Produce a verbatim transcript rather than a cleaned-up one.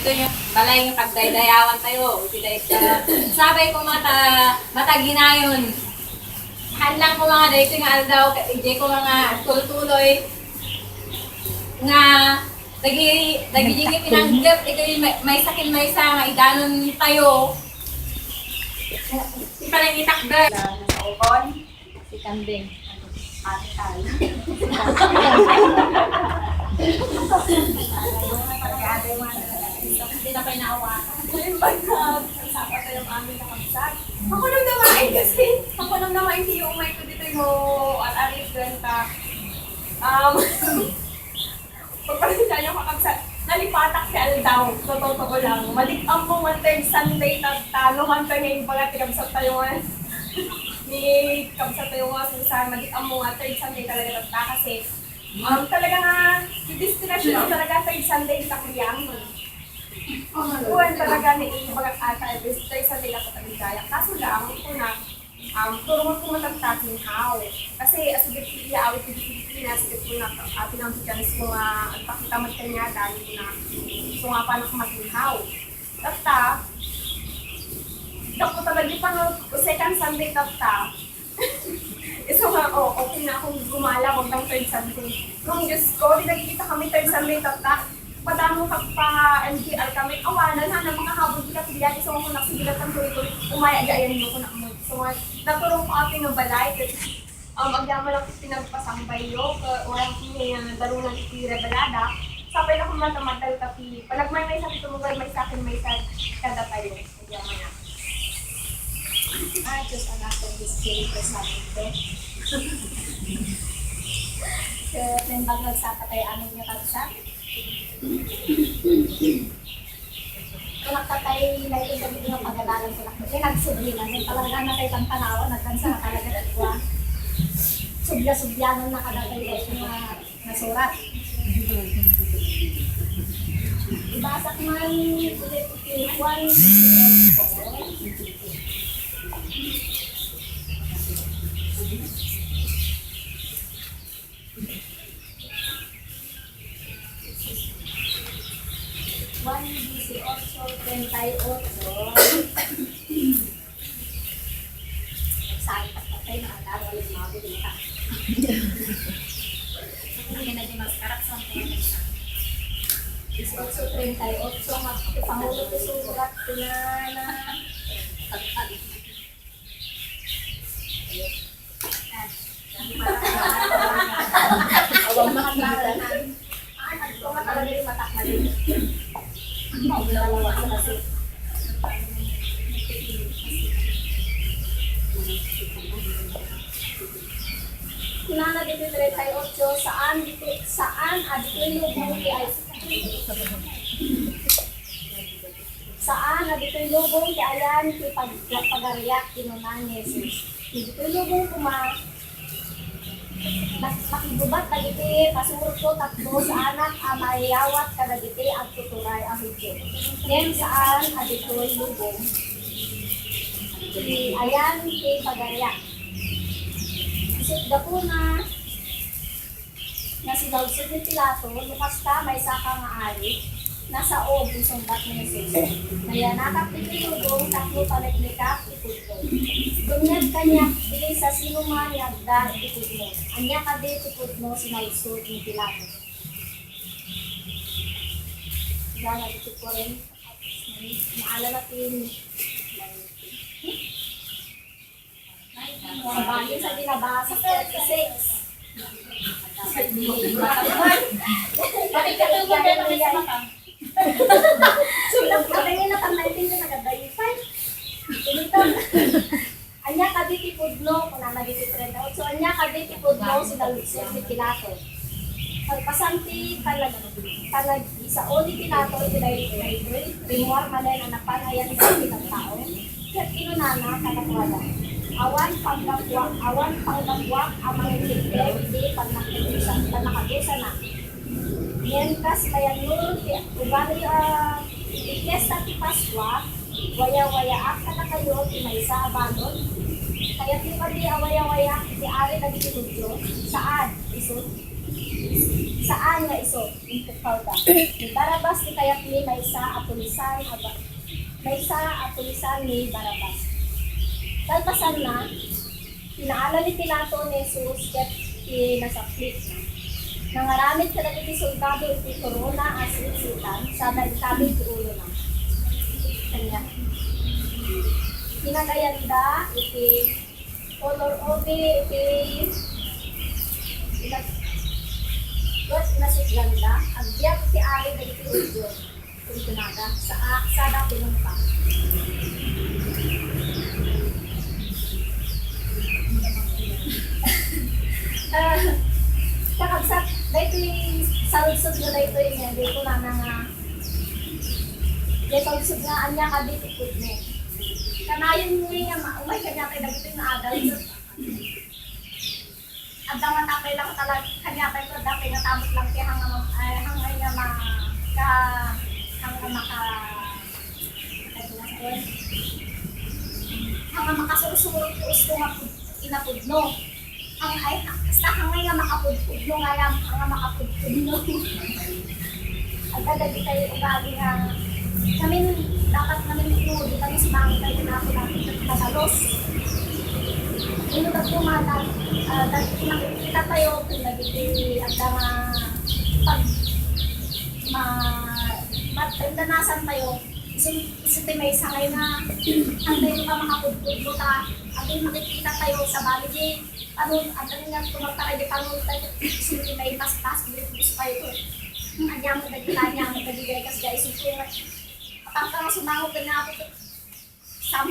Balay nga pagdaydayawantayo, iti dayta. Sabay ko mata, mataginayon. Haan lang ko nga daytoy nga aldaw, ket idiay ko nga agtultuloy nga dagi-, dagiti pinanggep iti may-, maysa ken maysa nga idanontayo. Ti panangitakder. Sa ukon. Si Kambing. Ate Tal. Ate Tal. Hindi na kayo naawa. Yung banda, ang sapa tayo ang aming nakabsat. Ako lang naman kasi, ako lang naman yung umay ko dito yung ar-aris doon ka. Um, Pagpasensya niyo, kakabsat. Nalipatak ti aldaw. Sa totoo lang. Madik-am mo nga third Sunday tatta. No, hantay nga ibaga ti kabsat tayo nga. Ni kabsat tayo nga, Susan, madik-am mo nga third Sunday talaga tatta. Kasi, um, talaga nga, yung destination ko talaga third Sunday, di takliang. Kuwan talaga ni ibaga ata, third Sunday lang tatta. Kaso lang, ito na, Um, turungan ko man tatta ti ginhaw. Kasi, asugid ti iya awit ti Pilipinas, asugid ko na, ah, pinanggikan ko nga agpakita met kaniada, ni ko na, so nga, panak maginhaw. Tatta, gapu talaga pang, second Sunday tatta. Isu nga, oh, okay na akong gumala, wag lang third Sunday. Kung Diyos ko, di nagkita kami third Sunday tatta. Padamon ka pa M D R kami. Awanan, ha, na makahabol kita ti biag, isu nga kunak, sige lang, tuloy-tuloy. Umaya, di ayan niyo kunak mo. So, naturong ko ato nga balay, ket, um, agyaman lang ti pinagpasambayyo, ket urang ti, ah, darunan iti revelada, sapay na kung matamatay ka ti, panagmaymaysa ti tumunggal, maysa ken maysa kadatayo. Agyaman na. Ah, Diyos, Anak, ken Espiritu Santo. Ket naimbag nga agsapa tayo amin nga kabsat. Kunak tattay, daytoy dagiti nga pagadalan kunak. Kaya nagsublinan, nagpalagana tayo tantanawan, nagkansa na talaga ti kua. Subya-subyanan na kadagay nga nasurat. Ibasak man ulit ti Juan. Juan dieciocho treinta y ocho. Nagsabi ka pa tayo, nakatawa yung mga bulita. Hindi na di mas karaksan ko na siya. Dieciocho treinta y ocho, nga pangulo ko surat ko na na. Awang makakita. Kunana ditoy treinta y ocho, saan ditoy, saan a ditoy lubong ti ay-, saan a ditoy lubong ti ayan ti pag-, pagariak, kinuna ni Jesus. Ditoy lubong koma, Nak-, nakigubat dagiti pasurotko tapno saanak a maiyawat kadagiti agtuturay a Judio. Ngem saan a ditoy lubong ti ayan ti pagariak. Isut' gapuna, nasinaludsod ni Pilato, "No kasta, maysaka nga ari?" Nasao ti sungbat ni Jesus. Nayanakak ditoy lubong tapno paneknekak ti pudno. Dumngeg kaniak ti sasinoman nga agda iti pudno. Ania kadi ti pudno? Sinaludsod ni Pilato. Gana iti kuren, naalala ti Sabali sa dinabasa, thirty-six. Bakit ka tumulong kayo kami sa mata? So, nagpatay na pang nineteen na nagdayipay. Ito. Ania kadi ti pudno, kunana ditoy treinta y ocho, ania kadi ti pudno, sinaludsod ni Pilato. Pagpasan ti panag-, panag-, Isao ni Pilato ti day-, daytoy, rimmuar manen a napan a yanda ti tattao, ket kinunana kadakuada, "Awan panggapuak, awan panggapuak a mangikeddeng iti pannakadusa-, pannakadusana. Ngem kas mayannuron ti ugali a ti Fiesta ti Paskua, wayawayaak kadakayo ti maysa a balud, kayatyo kadi a wayawayaak iti Ari dagiti Judio? Saan, isu." Saan nga isu, inpukkawda. Ni Barabas ti kayatmi maysa a tulisan a ba-, maysa a tulisan ni Barabas. Kalpasanna, pinaala ni Pilato ni Jesus ket pinasaplitna. Nangaramid kadagiti soldado iti korona a siksitan, sada ikabit ti ulona. Kaniak, pinagayanda iti Kolor ubi iti inas-, ket nasukganda, agbiag ti ari dagiti Judio. Kunkunada, sa, sa dati nung pa. Ah, kakabsat, daytoy saludsod nga daytoy nga, di ko na nga, daytoy saludsod nga, anya ka di ko pudne. Kanayon mo nga, ma-, umay kanya tayo dagitoy nga adal. Adda nga tapay lang talag-, kaniatay ko, dapay nga tamot lang ti hanga ma-, ay, hangay nga ma-, ka-, hanga maka-, hanga makasursuro ti usto nga pud-, inapudno. Ang, ay, kasta hangay nga makapudpudno nga yan, hanga makapudpudno. Agka dagitay ugali nga, kami, dapat kami, no, di kami sumangit tayo na ako dati nagpadalos. Ino ba tumata, ah, dagiti makikita tayo, kung dagiti agda nga pag, ma-, ma-, danasan tayo, isu, isu ti maysa nga, ang tayo ka makapudpudno ta, agin makikita tayo, sabali di, ano, agin nga tumataray di panunod tayo, isu ti may paspas, di gusto tayo. Anya mo dagita, anya mo dagita, kas guys, ito nga, apang ka nga sumangot ka nga,